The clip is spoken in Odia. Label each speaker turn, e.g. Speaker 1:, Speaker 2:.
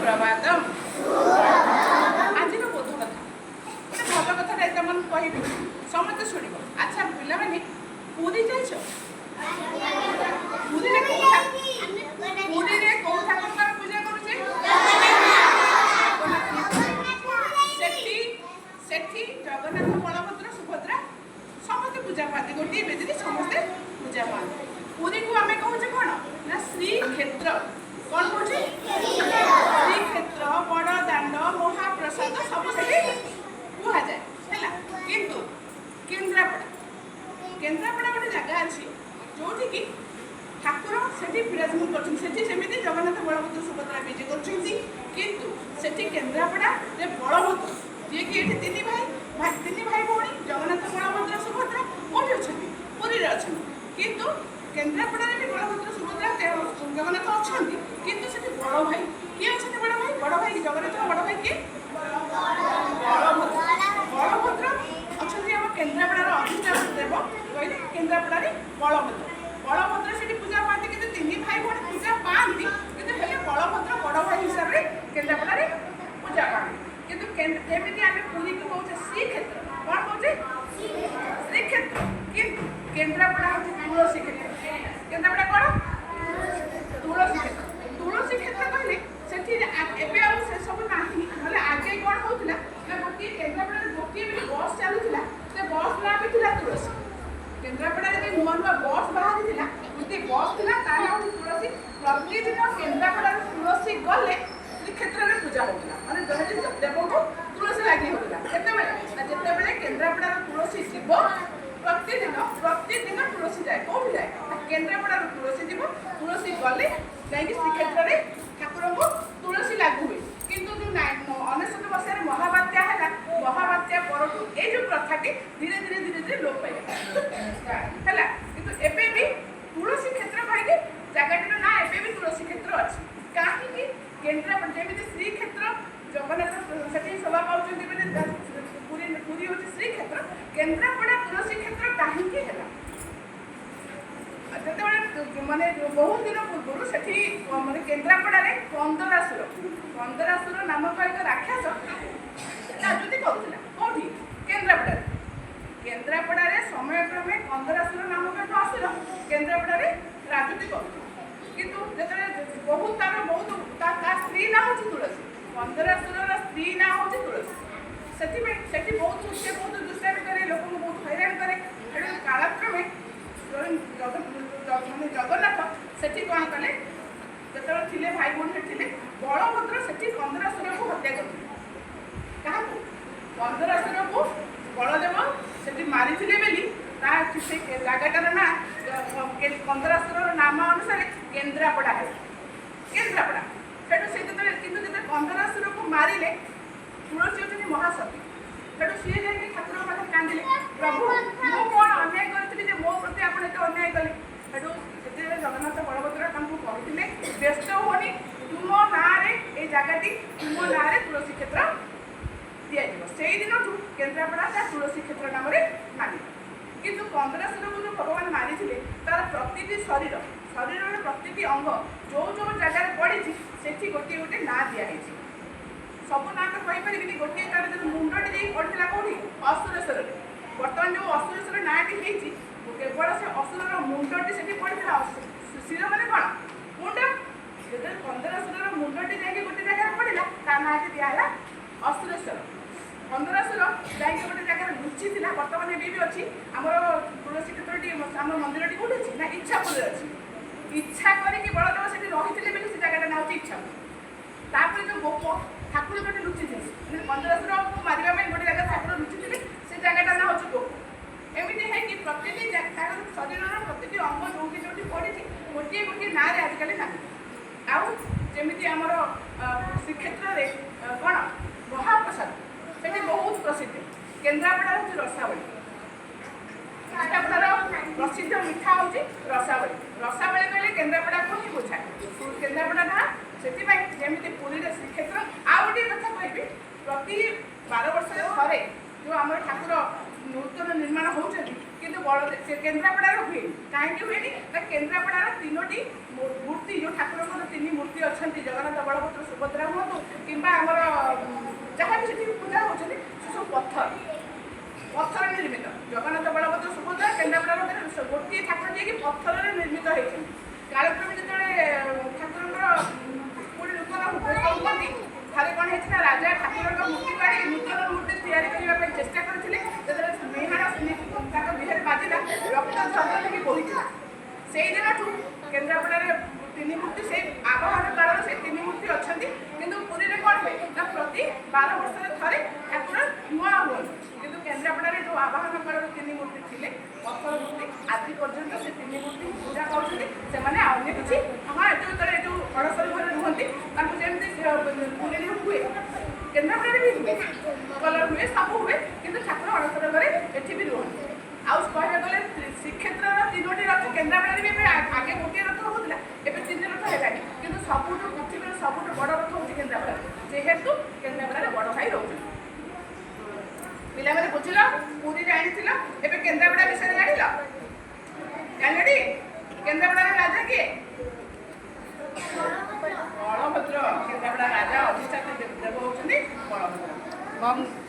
Speaker 1: ସୁପ୍ରଭାତମ। ଆଜିର ବୋଧ କଥା, ଗୋଟେ ଭଲ କଥାଟା ତମମାନଙ୍କୁ କହିବି, ସମସ୍ତେ ଶୁଣିବ। ଆଚ୍ଛା ପିଲାମାନେ, ପୁରୀ ଯାଇଛ? ପୁରୀରେ କୋଉ ଠାକୁରଙ୍କୁ ଆମେ ପୂଜା କରୁଛେ? ଜଗନ୍ନାଥ। ସେଠି ସେଠି ଜଗନ୍ନାଥ, ବଳଭଦ୍ର, ସୁଭଦ୍ରା ସମସ୍ତେ ପୂଜା ପାଆନ୍ତି। ଗୋଟିଏ ବେଦୀରେ ସମସ୍ତେ ପୂଜା ପାଆନ୍ତି। ପୁରୀକୁ ଆମେ କହୁଛେ କ'ଣ ନା ଶ୍ରୀକ୍ଷେତ୍ର। କ'ଣ କହୁଛେ? ଶ୍ରୀକ୍ଷେତ୍ର, ବଡ଼ ଦାଣ୍ଡ, ମହାପ୍ରସାଦ ସବୁ ସେଠି କୁହାଯାଏ, ହେଲା। କିନ୍ତୁ କେନ୍ଦ୍ରାପଡ଼ା, କେନ୍ଦ୍ରାପଡ଼ା ଗୋଟେ ଜାଗା ଅଛି ଯୋଉଠିକି ଠାକୁର ସେଠି ବିରାଜମାନ କରୁଛନ୍ତି। ସେଠି ସେମିତି ଜଗନ୍ନାଥ, ବଳଭଦ୍ର, ସୁଭଦ୍ରା ବିଜେ କରୁଛନ୍ତି। କିନ୍ତୁ ସେଠି କେନ୍ଦ୍ରାପଡ଼ାରେ ବଳଭଦ୍ର, ଯିଏକି ଏଠି ତିନି ଭାଇ ଭାଇ, ତିନି ଭାଇ ଭଉଣୀ ଜଗନ୍ନାଥ, ବଳଭଦ୍ର, ସୁଭଦ୍ରା କୋଉଠି ଅଛନ୍ତି? ପୁରୀରେ ଅଛନ୍ତି। କିନ୍ତୁ କେନ୍ଦ୍ରାପଡ଼ାରେ ବି ବଳଭଦ୍ର, ସୁଭଦ୍ରା, ଜଗନ୍ନାଥ ଅଛନ୍ତି। କିନ୍ତୁ ସେଠି ବଡ଼ ଭାଇ କିଏ ଅଛନ୍ତି? ବଡ଼ ଭାଇ, ବଡ଼ ଭାଇ, ଜଗନ୍ନାଥଙ୍କ ବଡ଼ ଭାଇ କିଏ? ବଳଭଦ୍ର। ବଳଭଦ୍ର ଅଛନ୍ତି ଆମ କେନ୍ଦ୍ରାପଡ଼ାର ଅଧିଷ୍ଠାନ ଦେବ କହିଲେ କେନ୍ଦ୍ରାପଡ଼ାରେ ବଳଭଦ୍ର। ବଳଭଦ୍ର ସେଠି ପୂଜା ପାଆନ୍ତି। କିନ୍ତୁ ତିନି ଭାଇ ଭଉଣୀ ପୂଜା ପାଆନ୍ତି, କିନ୍ତୁ ହେଲେ ବଳଭଦ୍ର ବଡ଼ ଭାଇ ହିସାବରେ କେନ୍ଦ୍ରାପଡ଼ାରେ ପୂଜା ପାଆନ୍ତି। କିନ୍ତୁ ଯେମିତି ଆମେ ପୁରୀକୁ କହୁଛେ ଶ୍ରୀକ୍ଷେତ୍ର, କ'ଣ କହୁଛେ? ଶ୍ରୀକ୍ଷେତ୍ର। କିନ୍ତୁ କେନ୍ଦ୍ରାପଡ଼ା ହେଉଛି ତୁଳସୀ କ୍ଷେତ୍ର। କେନ୍ଦ୍ରାପଡ଼ା କ'ଣ? ତୁଳସୀ କ୍ଷେତ୍ର। ତୁଳସୀ କ୍ଷେତ୍ର କହିଲେ ସେଠି ଏବେ ଆଉ ସେସବୁ ନାହିଁ। ନହେଲେ ଆଗେ କ'ଣ ହଉଥିଲା ନା ଗୋଟିଏ କେନ୍ଦ୍ରାପଡ଼ାରେ ଗୋଟିଏ ବି ବସ୍ ଚାଲୁଥିଲା, ସେ ବସ୍ ନାଁ ବି ଥିଲା ତୁଳସୀ। କେନ୍ଦ୍ରାପଡ଼ାରେ ବି ନୂଆ ନୂଆ ବସ୍ ବାହାରିଥିଲା, ଗୋଟିଏ ବସ୍ ଥିଲା, ତା ନାଁ ହେଉଛି ତୁଳସୀ। ପ୍ରତିଦିନ କେନ୍ଦ୍ରାପଡ଼ାରୁ ତୁଳସୀ ଗଲେ ଶ୍ରୀକ୍ଷେତ୍ରରେ ପୂଜା ହେଉଥିଲା, ମାନେ ସେଠି ଦେବଙ୍କୁ ତୁଳସୀ ଲାଗି ହେଉଥିଲା। କେତେବେଳେ ନା ଯେତେବେଳେ କେନ୍ଦ୍ରାପଡ଼ାର ତୁଳସୀ ଯିବ, ପ୍ରତିଦିନ ପ୍ରତିଦିନ ତୁଳସୀ ଯାଏ। କୋଉଠି ଯାଏ ନା କେନ୍ଦ୍ରାପଡ଼ାରୁ ତୁଳସୀ ଯିବ। ତୁଳସୀ ଗଲେ ଯାଇକି ଶ୍ରୀକ୍ଷେତ୍ରରେ ଠାକୁରଙ୍କୁ ତୁଳସୀ ଲାଗୁ ହୁଏ। କିନ୍ତୁ ଯୋଉ 99 ମସିହାରେ ମହାବାତ୍ୟା ହେଲା, ମହାବାତ୍ୟା ପରଠୁ ଏଇ ଯୋଉ ପ୍ରଥାଟି ଧୀରେ ଧୀରେ ଧୀରେ ଧୀରେ ଲୋପ ପାଇଗଲା, ହେଲା। କିନ୍ତୁ ଏବେ ବି ତୁଳସୀ କ୍ଷେତ୍ର କହିକି ଜାଗାଟିର ନାଁ ଏବେ ବି ତୁଳସୀ କ୍ଷେତ୍ର ଅଛି। କାହିଁକି କେନ୍ଦ୍ରାପଡ଼ା ଯେମିତି ଶ୍ରୀକ୍ଷେତ୍ର, ଜଗନ୍ନାଥ ସେଠି ଶୋଭା ପାଉଛନ୍ତି ବୋଲି ପୁରୀ, ପୁରୀ ହେଉଛି ଶ୍ରୀକ୍ଷେତ୍ର, କେନ୍ଦ୍ରାପଡ଼ା ତୁଳସୀ କ୍ଷେତ୍ର କାହିଁକି ହେଲା? ଯେତେବେଳେ ମାନେ ବହୁତ ଦିନ ପୂର୍ବରୁ ସେଠି ମାନେ କେନ୍ଦ୍ରାପଡ଼ାରେ କନ୍ଦରାସୁର, କନ୍ଦରାସୁର ନାମକ ଏକ ରାକ୍ଷସ ରାଜୁତି କରୁଥିଲା। କୋଉଠି? କେନ୍ଦ୍ରାପଡ଼ାରେ। କେନ୍ଦ୍ରାପଡ଼ାରେ ସମୟକ୍ରମେ କନ୍ଦରାସୁର ନାମକ ଏକ ଅସୁର କେନ୍ଦ୍ରାପଡ଼ାରେ ରାଜୁତି କରୁଥିଲା। କିନ୍ତୁ ଯେତେବେଳେ ବହୁତ ତାର ବହୁତ ତା ସ୍ତ୍ରୀ ନାଁ ହେଉଛି ତୁଳସୀ। କନ୍ଦରାସୁରର ସ୍ତ୍ରୀ ନାଁ ହେଉଛି ତୁଳସୀ। ସେଥିପାଇଁ ସେଠି ବହୁତ, ସେ ବହୁତ ଦୁଷ୍ଟାମି କରେ, ଲୋକଙ୍କୁ ବହୁତ ହଇରାଣ କରେ। ତେଣୁ କାଳକ୍ରମେ ସ୍ୱୟଂ ମାନେ ଜଗନ୍ନାଥ ସେଠି କ'ଣ କଲେ? ଯେତେବେଳେ ଥିଲେ, ଭାଇ ଭଉଣୀ ସେଠି ଥିଲେ, ବଳଭଦ୍ର ସେଠି କନ୍ଦରାସୁରକୁ ହତ୍ୟା କରିଥିଲେ। କାହାକୁ? କନ୍ଦରାସୁରକୁ ବଳଦେବ ସେଠି ମାରିଥିଲେ ବୋଲି ତା ସେ ଜାଗାଟାର ନାଁ କନ୍ଦରାସୁରର ନାମ ଅନୁସାରେ କେନ୍ଦ୍ରାପଡ଼ା ହେଲା, କେନ୍ଦ୍ରାପଡ଼ା। ସେଠୁ ସେ ଯେତେବେଳେ, କିନ୍ତୁ ଯେତେବେଳେ କନ୍ଦରାସୁରକୁ ମାରିଲେ, ତୁଳସୀ ହେଉଛନ୍ତି ମହାସତୀ। ସେଠୁ ସିଏ ଯାଇକି ଠାକୁରଙ୍କ ପାଖରେ କାନ୍ଦିଲେ, ପ୍ରଭୁ, ମୁଁ କ'ଣ ଅନ୍ୟାୟ କରିଥିଲି ଯେ ମୋ ପ୍ରତି ଆପଣ ଏତେ ଅନ୍ୟାୟ କଲେ? ସେଠୁ ସେତେବେଳେ ଜଗନ୍ନାଥ, ବଳଭଦ୍ର ତାଙ୍କୁ କହିଥିଲେ, ବ୍ୟସ୍ତ ହୁଅନି, ତୁମ ନାଁରେ ଏଇ ଜାଗାଟି, ତୁମ ନାଁରେ ତୁଳସୀ କ୍ଷେତ୍ର ଦିଆଯିବ। ସେଇ ଦିନଠୁ କେନ୍ଦ୍ରାପଡ଼ାଟା ତୁଳସୀ କ୍ଷେତ୍ର ନାମରେ ନାମିତ। କିନ୍ତୁ କନ୍ଦରାସୁରକୁ ଯେଉଁ ଭଗବାନ ମାରିଥିଲେ, ତାର ପ୍ରତିଟି ଶରୀରର ପ୍ରତିଟି ଅଙ୍ଗ ଯୋଉ ଯୋଉ ଜାଗାରେ ପଡ଼ିଛି, ସେଠି ଗୋଟିଏ ଗୋଟିଏ ନାଁ ଦିଆହେଇଛି। ସବୁ ନାଁ ତ କହିପାରିବିନି। ଗୋଟିଏ ତାର ଯଦି ମୁଣ୍ଡଟି ଯାଇ ପଡ଼ିଥିଲା କୋଉଠି? ଅସୁରେଶ୍ୱରରେ। ବର୍ତ୍ତମାନ ଯୋଉ ଅସୁରେଶ୍ୱର ନାଁଟି ହେଇଛି, କେବଳ ସେ ଅସୁରର ମୁଣ୍ଡଟି ସେଠି ପଡ଼ିଥିଲା। ଶିର ମାନେ କ'ଣ? ମୁଣ୍ଡ। ଯେତେବେଳେ କନ୍ଦରାସୁରର ମୁଣ୍ଡଟି ଯାଇକି ଗୋଟେ ଜାଗାରେ ପଡ଼ିଲା, ତା ନାଁଟି ଦିଆହେଲା ଅସୁରେଶ୍ୱର। କନ୍ଦରାସୁର ଯାଇକି ଗୋଟେ ଜାଗାରେ ଲୁଚିଥିଲା, ବର୍ତ୍ତମାନ ଏବେ ବି ଅଛି। ଆମର ତୁଳସୀ କ୍ଷେତ୍ରଟି, ଆମ ମନ୍ଦିରଟି କୋଉଠି ଅଛି ନା ଇଚ୍ଛାପୁରରେ ଅଛି। ଇଚ୍ଛା କରିକି ବଳଦେବ ସେଠି ରହିଥିଲେ ବୋଲି ସେ ଜାଗାଟା ନାଁ ହେଉଛି ଇଚ୍ଛାପୁର। ତାପରେ ଯୋଉ ଗୋପ ଠାକୁର ଯୋଉଠି ଲୁଚିଥିଲେ, ମାନେ କନ୍ଦରାସୁରକୁ ମାରିବା ପାଇଁ ଗୋଟେ ଜାଗାରେ ଠାକୁର ଲୁଚିଥିଲେ, ସେ ଜାଗାଟା ନାଁ ହେଉଛି ଗୋପ। ଏମିତି ହେଇକି ପ୍ରତିଟି ତାର ଶରୀରର ପ୍ରତିଟି ଅଙ୍ଗ ଯୋଉଠି ଯୋଉଠି ପଡ଼ିଛି, ଗୋଟିଏ ଗୋଟିଏ ନାଁରେ ଆଜିକାଲି ନାମିତ। ଆଉ ଯେମିତି ଆମର ଶ୍ରୀକ୍ଷେତ୍ରରେ କ'ଣ ମହାପ୍ରସାଦ ସେଠି ବହୁତ ପ୍ରସିଦ୍ଧ। କେନ୍ଦ୍ରାପଡ଼ାର ହେଉଛି ରସାବଳି। କେନ୍ଦ୍ରାପଡ଼ାର ପ୍ରସିଦ୍ଧ ମିଠା ହେଉଛି ରସାବଳି। ରସାବଳି କହିଲେ କେନ୍ଦ୍ରାପଡ଼ାକୁ ହିଁ ବୁଝାଏ, କେନ୍ଦ୍ରାପଡ଼ା ନାଁ ସେଥିପାଇଁ। ଯେମିତି ପୁରୀରେ ଶ୍ରୀକ୍ଷେତ୍ର। ଆଉ ଗୋଟିଏ କଥା କହିବି, ପ୍ରତି 12 ବର୍ଷରେ ଥରେ ଯେଉଁ ଆମର ଠାକୁର ନୂତନ ନିର୍ମାଣ ହେଉଛନ୍ତି, କିନ୍ତୁ ବଳ ସେ କେନ୍ଦ୍ରାପଡ଼ାର ହୁଏନି। କାହିଁକି ହୁଏନି ନା କେନ୍ଦ୍ରାପଡ଼ାର ତିନୋଟି ମୂର୍ତ୍ତି, ଯେଉଁ ଠାକୁରଙ୍କର ତିନି ମୂର୍ତ୍ତି ଅଛନ୍ତି, ଜଗନ୍ନାଥ, ବଳଭଦ୍ର, ସୁଭଦ୍ରା ହୁଅନ୍ତୁ ଯିଏକି ପଥରରେ ନିର୍ମିତ ହେଇଛନ୍ତି। କାଳକ୍ରମେ ଯେତେବେଳେ ଠାକୁରଙ୍କର ପୁଣି ନୂତନ ହୁଅନ୍ତି, ଥରେ କ'ଣ ହେଇଛି ନା, ରାଜା ଠାକୁରଙ୍କ ମୂର୍ତ୍ତି ଆଣି ନୂତନ ମୂର୍ତ୍ତି ତିଆରି କରିବା ପାଇଁ ଚେଷ୍ଟା କରିଥିଲେ। ଯେତେବେଳେ ମିହାଣ ତାଙ୍କ ଦେହରେ ବାଜିଲା, ରକ୍ତ ଝରଝର ହେଇକି ବୋହିଥିଲା। ସେଇ ଦିନଠୁ କେନ୍ଦ୍ରାପଡ଼ାରେ ତିନି ମୂର୍ତ୍ତି, ସେଇ ଆବାହନ କାଳର ସେଇ ତିନି ମୂର୍ତ୍ତି ଅଛନ୍ତି। କିନ୍ତୁ ପୁରୀରେ କ'ଣ ହୁଏ ନା, ପ୍ରତି 12 ବର୍ଷରେ ଥରେ ଠାକୁର ନୂଆ ହୁଅନ୍ତି। କିନ୍ତୁ କେନ୍ଦ୍ରାପଡ଼ାରେ ଯେଉଁ ଆବାହନ କାଳର ତିନି ମୂର୍ତ୍ତି ଥିଲେ, ପଥର ମୂର୍ତ୍ତି, ଆଜି ପର୍ଯ୍ୟନ୍ତ ସେ ତିନି ମୂର୍ତ୍ତି ହିଁ ପୂଜା ପାଉଛନ୍ତି। ସେମାନେ ଅନ୍ୟ କିଛି, ହଁ, ଯେତେବେଳେ ଯେଉଁ ଅଣସର ଘରେ ରୁହନ୍ତି, ତାଙ୍କୁ ଯେମିତି ପୁରୀରେ ହୁଏ, କେନ୍ଦ୍ରାପଡ଼ାରେ ବି ହୁଏ, କଲର ହୁଏ, ସବୁ ହୁଏ। କିନ୍ତୁ ଠାକୁର ଅଣସର ଘରେ ଏଠି ବି ରୁହନ୍ତି। ଆଉ କହିବାକୁ ଗଲେ ଶ୍ରୀକ୍ଷେତ୍ରର ତିନୋଟି ରଥ କେନ୍ଦ୍ରାପଡ଼ାରେ ବି ଏବେ, ଆଗେ ଗୋଟିଏ ରଥ ହେଉଥିଲା, ଏବେ ତିନି ରଥ ହେଲାଣି। କିନ୍ତୁ ସବୁଠୁ ପୃଥିବୀର ସବୁଠୁ ବଡ଼ ରଥ ହେଉଛି କେନ୍ଦ୍ରାପଡ଼ାରେ, ଯେହେତୁ କେନ୍ଦ୍ରାପଡ଼ାରେ ବଡ଼ ଭାଇ ରହୁଛନ୍ତି। ପିଲାମାନେ, ବୁଝିଲ? ପୁରୀ ଜାଣିଥିଲ, ଏବେ କେନ୍ଦ୍ରାପଡ଼ା ବିଷୟରେ ଜାଣିଲ? ଜାଣିଲଟି? କେନ୍ଦ୍ରାପଡ଼ାର ରାଜା କିଏ? ବଳଭଦ୍ର। କେନ୍ଦ୍ରାପଡ଼ା ରାଜା ଅଧିଷ୍ଠାତ୍ରୀ ଦେବ ହେଉଛନ୍ତି ବଳଭଦ୍ର।